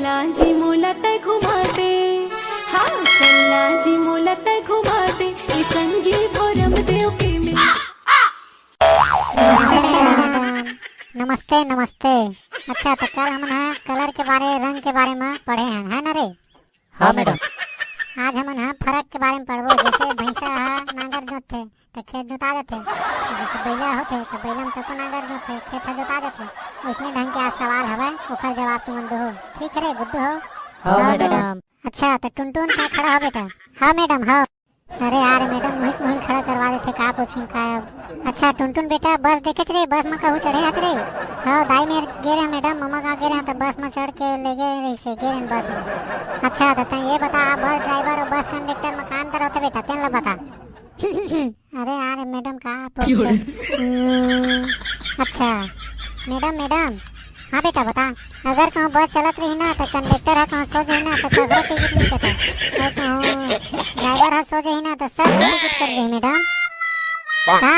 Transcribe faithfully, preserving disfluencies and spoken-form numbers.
चलना जी मोला तै घुमा दे, हाँ चलना जी मोला तै घुमा दे, ए संगी भोरम देव के मेला। नमस्ते, नमस्ते। अच्छा, तो कल हमन ह कलर के बारे, रंग के बारे में पढ़े हन, है ना रे? हाँ मैडम। आज हमन ह फरक के बारे में पढ़बो। जैसे भैंसा ह नांगर जोतथे, त खेत जोता जाथे। जैसे बइला होथे, त बइला में तको नांगर जोतथे, खेत ह जोता जाथे। उसने ढंग के आज सवाल हवय, ओखर जवाब तुमन दोहो। ठीक हरे गुड्डू हो? हाँ मैडम। अच्छा, त टुनटुन, तैं खड़ा हो बेटा। हाँ मैडम, हाँ। अरे यार मैडम, मुहिस मुहिल खड़ा करवा देथे, का पूछिन का अब। अच्छा टुनटुन बेटा, बस देखेच रे, बस में कहूँ चढ़े हस रे? हाँ दाई मेर गे रहे मैडम, ममा गाँव गे रहे त बस में चढ़ के ले गे रहिसे, गे रहे बस में। अच्छा त तैं ये बता, बस ड्राइवर और बस कंडक्टर में का अंतर होथे बेटा, तेन ला बता। अरे यार मैडम, का पूछथे? हम्म, अच्छा मैडम, मैडम, हाँ बेटा बता। अगर कहूँ बस चलत रही ना, त कंडक्टर ह कहूँ सो जाही ना, त ककरो टिकट नहीं कटे। और कहूँ ड्राइवर ह सो जाही ना, त सबके टिकट कट जाही मैडम। का?